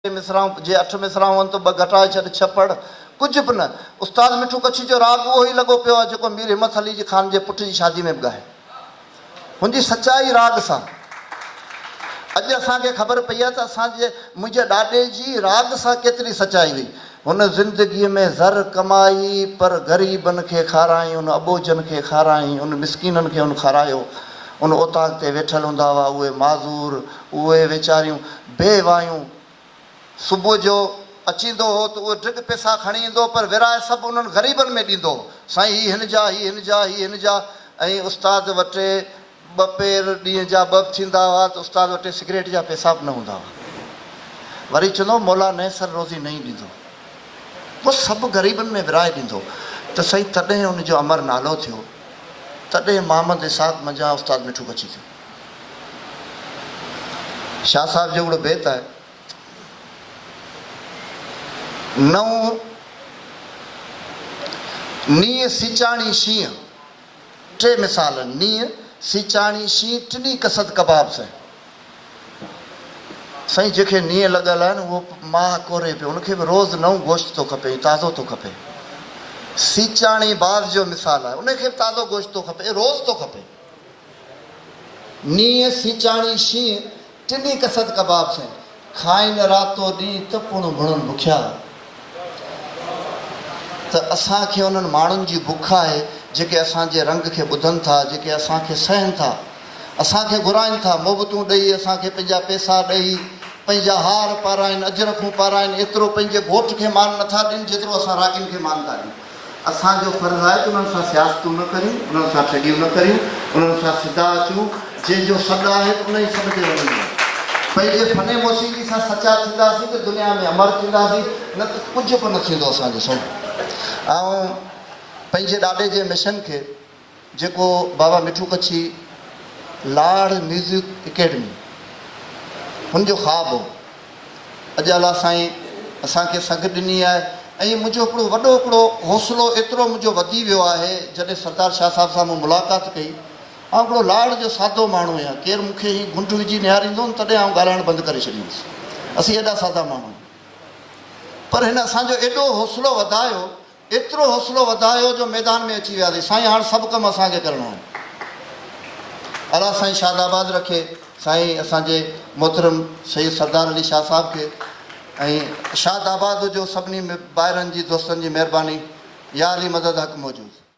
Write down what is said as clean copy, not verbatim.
مصراعون، جي اٺ مصراعون هن ته ٻه گهٽائي ڇڏ، ڇهه پڙهه. ڪجهه به نه. استاد مٺو ڪڇي جو راڳ اهو ئي لڳو پيو آهي جيڪو مير همت علي جي خان جي پٽ جي شادي ۾ به ڳائي. هن جي سچائي راڳ سان. اڄ اسان کي خبر پئي آهي ته اسان جي منهنجي ڏاڏي جي راڳ سان ڪيتري سچائي هئي. هن زندگيء ۾ زر ڪمائي پر غريبن کي کارائين، ان اٻوجهن کي کارائين، ان مسڪينن کي هن کارايو. ان اوطاق تي ويٺل هوندا هئا اهي معذور، اهي ويچاريون بي وايون. صبح جو اچيندو هو ته اهي ڊگهه پئسا کڻي ايندو هو پر ورهائي سڀ انهن غريبن ۾ ڏيندو هو. سائين هي هن جا، هي هن جا، هي هن جا ۽ استاد وٽ ٻه پير ڏينهن جا ٻه به ٿيندا هئا ته استاد وٽ سگريٽ جا پئسا به نه هوندا هئا. وري چوندو هو مولا نئين سر روزي نئين ڏيندو. پوء سڀ غريبن ۾ ورهائي ڏيندو ته سائين تڏهن ان جو امر نالو ٿيو. تڏهن محمد اسحاق منجهان استاد مٺو ڪڇي ٿيو. شاهه صاحب جو هڪڙو بيت آهي. نئون نينهن سيچاڻي شينهن. ٽي مثال، نينهن، سيچاڻي، شينهن، ٽنهي قصد ڪباب سين. سائين جنهن کي نينهن لڳل آهي نه اهو ماهه ڪوري پيو ان کي به روز نئون گوشت ٿو کپي ۽ تازو ٿو کپي. سيچاڻي باز جو مثال آهي ان کي به تازو گوشت ٿو کپي ۽ روز ٿو کپي. نينهن، سيچاڻي، شينهن، ٽنهي قصد ڪباب سين. کائين راتو ڏينهن ته پڻ ڀڻن بکيا. ته اسان کي انهن ماڻهن جي بک آهي جيڪي اسان جي رنگ کي ٻڌن ٿا، جيڪي اسان کي سهن ٿا، اسان کي گهرائين ٿا، محبتون ڏئي اسان کي پنهنجا پئسا ڏئي، پنهنجا هار پارائين، اجرڪون پارائين، ايترو پنهنجي گهوٽ کي مان نٿا ڏين جيترو اسان راڳين کي مان ٿا ڏيون. اسان جو فرض آهي ته انهن سان سياستون نه ڪريون، انهن سان ٺڳيون نه ڪريون، انهن سان سڌا اچون، جنهن جو سڏ آهي ته انهي سڏ تي وڃڻو آهي. پنهنجي فن موسيقي سان سچا ٿينداسين ته دنيا ۾ امر ٿينداسين، نه ته ڪجهه به نه ٿيندو اسان جو سو آئون پنهنجي ڏاڏي جي مشن کي جيڪو بابا مٺو ڪڇي لاڙ ميوزڪ اڪيڊمي هن جو خواب هو اڄ الله سائين اسان کي سگهه ڏني آهي ۽ منهنجو هڪڙو وڏو هڪڙو حوصلو ايترو منهنجو وڌي ويو آهي جڏهن سردار شاهه صاحب سان مون ملاقات ڪئي آئون هڪڙو لاڙ جو سادو ماڻهو آهيان ڪير مون کي هي گهنڊ وجهي نهاريندو هو تڏهن آئون ڳالهائڻ بند ڪري ڇڏيندس اسين ايڏا سادا ماڻهو آهيون پر هن اسان جو ايڏو حوصلو وڌايو ايترو حوصلو وڌايو جو ميدان ۾ اچي وياسين. سائين هاڻ سڀ ڪم اسان کي ڪرڻا آهن. الله سائين شاد آباد رکي سائين اسان جي محترم سيد سردار علي شاهه صاحب کي ۽ شاد آباد هجو سڀني ڀائرن جي دوستن جي مهرباني يا علي مدد حق موجود.